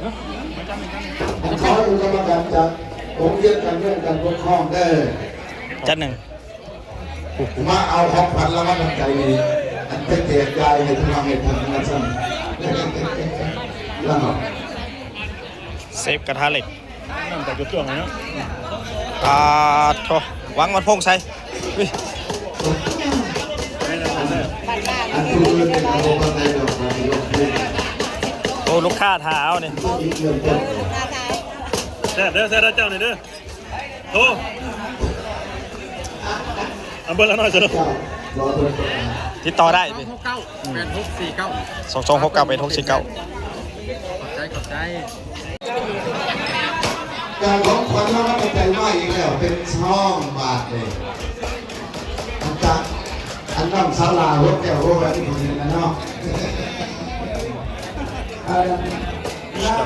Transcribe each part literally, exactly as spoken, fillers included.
ผมขอให้กรรมการจากโรงเรียนการเงินการปกครองได้ จัดหนึ่ง มาเอาของขวัญรางวัลน้ำใจนี้ อันไปแจกยายให้ทุกท่านให้ท่านทั้งนั้น แล้วเนาะ เซฟกระทะเหล็ก น้ำแต่จุดจ้วงเลยเนาะ อ่าโถ วางมันพงใส่ อุ้ย อันผู้อื่นเป็นระบบอะไรดอกไม้ดอกไม้ โอ้ ลูกค้าถาเอาเนี่ย อีกเรื่องเจ้า แซ่บเด้อ แซ่บเด้อเจ้านี่เด้อ โทร เอาเบอร์ละหน่อยสิลูก เจ้ารอเบอร์ก่อน ติดต่อได้ หกเก้า แปดหกสี่เก้า สองสองหกเก้า แปดหกสี่เก้า ขอบใจ ขอบใจ การของขวัญเราก็ใจมาอีกแล้ว เป็นซองบาทเลย อันจะ อันน้ำสาลาหัวแก้วหัวแหวนที่ผมเห็นนะเนาะ เอ่อ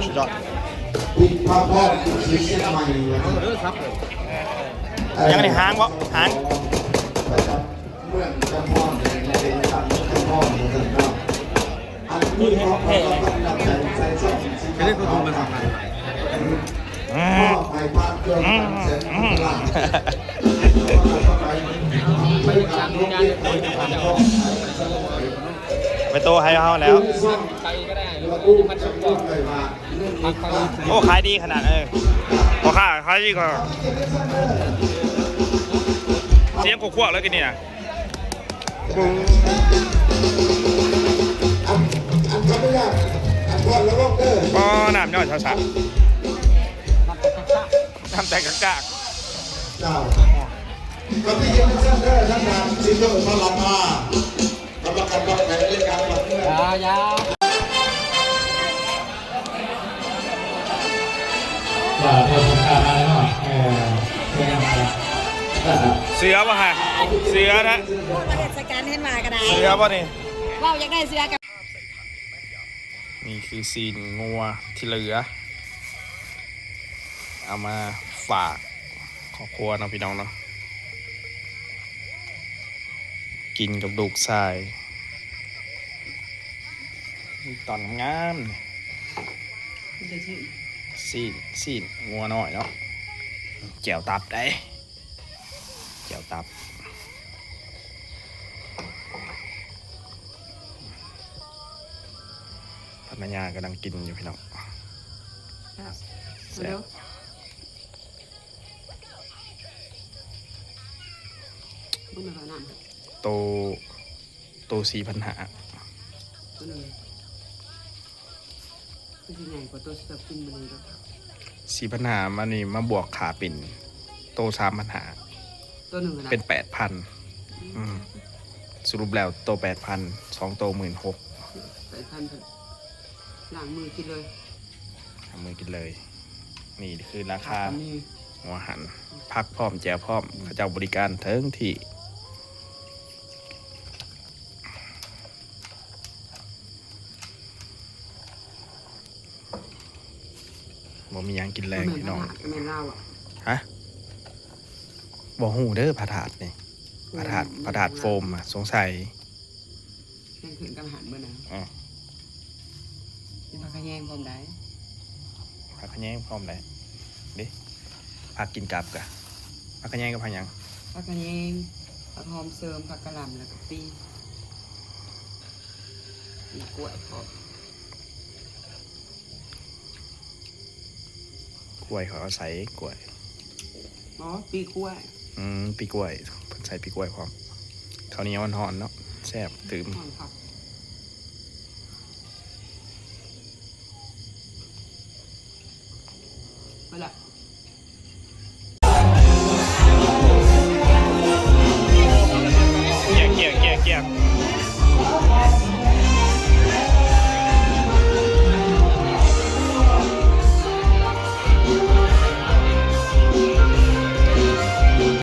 สุดยอด ปิดพระพรที่เชียงใหม่นะครับ ยังได้หางบ่ หาง ประจำเมืองจำพรเลยนะ เป็นจำพรเลยนะ อันนี้ขอขอบคุณนำใจใส่ซองสีขาว อืม มอบให้พระเครื่องสังสรรค์พระราช ไปตามโรงเรียนไปตามพ่อ ไปโตให้เฮาแล้ว โอ้ ขายดีขนาด เออ พ่อค้าขายดีกว่า เสียงกวกๆแล้วกินนี่นะ อันอันขออนุญาตอันพอดระวังเด้อ อ๋อ น้ำย่อยสาวๆ น้ำแต่กะกาก เจ้า ก็ที่เห็นท่านเด้อ ท่านทางซิงเกิลพระราชา รับประกันความแข็งในการขับเคลื่อน อย่าอย่า ว่าเธอทำการอะไรหน่อย เออ เออ เสือป่ะฮะ เสือนะ เทศกาลเห็นมาก็ได้ เสือป่ะนี่ เว้าอยากได้เสือกับ นี่คือซีนงัวที่เหลือ เอามาฝากครอบครัวเนาะพี่น้องเนาะ กินกับลูกชาย มีตอนงามๆ มันจะชื่อ ซีน ซีนงัวน้อยเนาะ แจ่วตับได้ แจ่วตับ ภรรยากำลังกินอยู่พี่น้อง ครับ แซ่บ เดี๋ยว บุญหน่อยน้ำ โต โตสี่พันห้า ตัวหนึ่ง คือสิใหญ่กว่าตัวที่เรากินมาเลยเนาะ สี่พันห้า มานี่มาบวกค่าเป็นโตสามพันห้า ตัวหนึ่งอะนะ เป็นแปดพัน อืม อืม สรุปแล้วโตแปดพัน สองโตหมื่นหก แปดพัน ล้างมือกินเลย ล้างมือกินเลย นี่คือราคา ผักก็มี หัวหัน ผักพร้อม แจ่วพร้อม เขาเจ้าบริการถึงที่ บ่มีหยังกินแลงพี่น้อง แม่นลาวอะ ฮะ บ่ฮู้เด้อ พระธาตุนี่ พระธาตุ แม่น พระธาตุโฟมอะ สงสัย แม่นขึ้นกับอาหารมื้อนั้น อ่ะ กินผักขะแยงพร้อมได้ ผักขะแยงพร้อมได้ เด้ ผักกินกับกะ ผักขะแยงกับผักหยัง ผักขะแยง ผักหอมเสริม ผักกะหล่ำ แล้วก็ปี ปีกล้วยพร้อม กล้วยเขาเอาใส่กล้วย อ๋อ ปีกล้วย อืม ปีกล้วย เพิ่นใส่ปีกล้วยพร้อม ข้าวเหนียวอ่อนๆเนาะ แซ่บตื่ม หอมผัก ไปละ